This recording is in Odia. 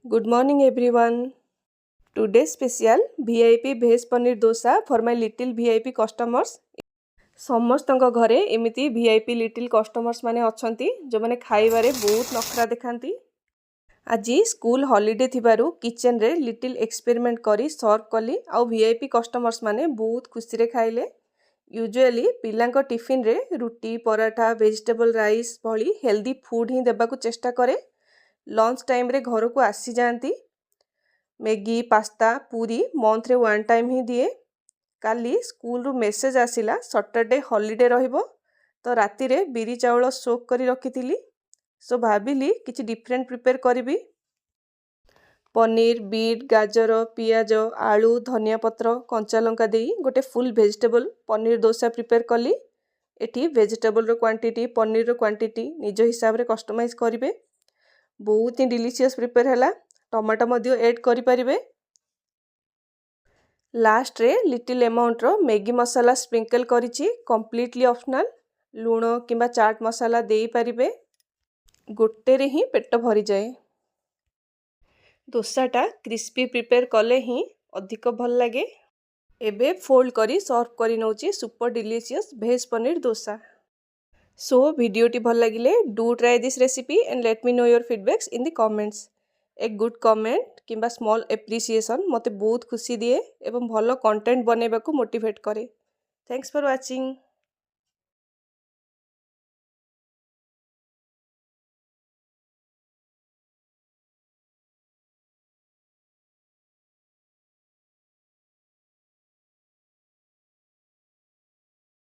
Good morning, everyone. Today special VIP veg paneer dosa for my little VIP customers. ସମସ୍ତଙ୍କ ଘରେ ଏମିତି ଭିଆଇପି ଲିଟିଲ୍ କଷ୍ଟମର୍ସ ମାନେ ଅଛନ୍ତି, ଯେଉଁମାନେ ଖାଇବାରେ ବହୁତ ନଖରା ଦେଖାନ୍ତି। ଆଜି ସ୍କୁଲ ହଲିଡେ ଥିବାରୁ କିଚେନରେ ଲିଟିଲ୍ ଏକ୍ସପେରିମେଣ୍ଟ କରି ସର୍ଭ କଲି ଆଉ ଭିଆଇପି କଷ୍ଟମର୍ସ ମାନେ ବହୁତ ଖୁସିରେ ଖାଇଲେ। ୟୁଜୁଆଲି ପିଲାଙ୍କ ଟିଫିନରେ ରୁଟି, ପରାଠା, ଭେଜିଟେବଲ୍ ରାଇସ୍ ଭଳି ହେଲ୍ଦି ଫୁଡ଼୍ ହିଁ ଦେବାକୁ ଚେଷ୍ଟା କରେ। ଲଞ୍ଚ ଟାଇମ୍ରେ ଘରକୁ ଆସିଯାଆନ୍ତି। ମ୍ୟାଗି, ପାସ୍ତା, ପୁରୀ ମନ୍ଥରେ ୱାନ୍ ଟାଇମ୍ ହିଁ ଦିଏ। କାଲି ସ୍କୁଲରୁ ମେସେଜ୍ ଆସିଲା, ସଟରଡେ ହଲିଡେ ରହିବ। ତ ରାତିରେ ବିରି ଚାଉଳ ସୋକ୍ କରି ରଖିଥିଲି। ସୋ ଭାବିଲି କିଛି ଡିଫରେଣ୍ଟ ପ୍ରିପେୟାର କରିବି। ପନିର, ବିଟ୍, ଗାଜର, ପିଆଜ, ଆଳୁ, ଧନିଆ ପତ୍ର, କଞ୍ଚା ଲଙ୍କା ଦେଇ ଗୋଟେ ଫୁଲ୍ ଭେଜିଟେବଲ୍ ପନିର ଦୋସା ପ୍ରିପେୟାର କଲି। ଏଠି ଭେଜିଟେବଲ୍ର କ୍ୱାଣ୍ଟିଟି, ପନିରର କ୍ୱାଣ୍ଟିଟି ନିଜ ହିସାବରେ କଷ୍ଟମାଇଜ୍ କରିବେ। ବହୁତ ହିଁ ଡିଲିସିୟସ୍ ପ୍ରିପେୟାର ହେଲା। ଟମାଟୋ ମଧ୍ୟ ଏଡ଼୍ କରିପାରିବେ। ଲାଷ୍ଟରେ ଲିଟିଲ୍ ଆମାଉଣ୍ଟର ମ୍ୟାଗି ମସଲା ସ୍ପ୍ରିଙ୍କଲ୍ କରିଛି, କମ୍ପ୍ଲିଟଲି ଅପସନାଲ୍। ଲୁଣ କିମ୍ବା ଚାଟ୍ ମସଲା ଦେଇପାରିବେ। ଗୋଟେରେ ହିଁ ପେଟ ଭରିଯାଏ। ଦୋସାଟା କ୍ରିସ୍ପି ପ୍ରିପେୟାର କଲେ ହିଁ ଅଧିକ ଭଲ ଲାଗେ। ଏବେ ଫୋଲ୍ଡ କରି ସର୍ଭ କରି ନେଉଛି super delicious veg paneer dosa. So ଭିଡ଼ିଓଟି ଭଲ ଲାଗିଲେ, do try this recipe and let me know your feedbacks in the comments. A good comment କିମ୍ବା ସ୍ମଲ୍ ଏପ୍ରିସିଏସନ୍ ମୋତେ ବହୁତ ଖୁସି ଦିଏ ଏବଂ ଭଲ କଣ୍ଟେଣ୍ଟ ବନେଇବାକୁ ମୋଟିଭେଟ୍ କରେ। Thanks for watching.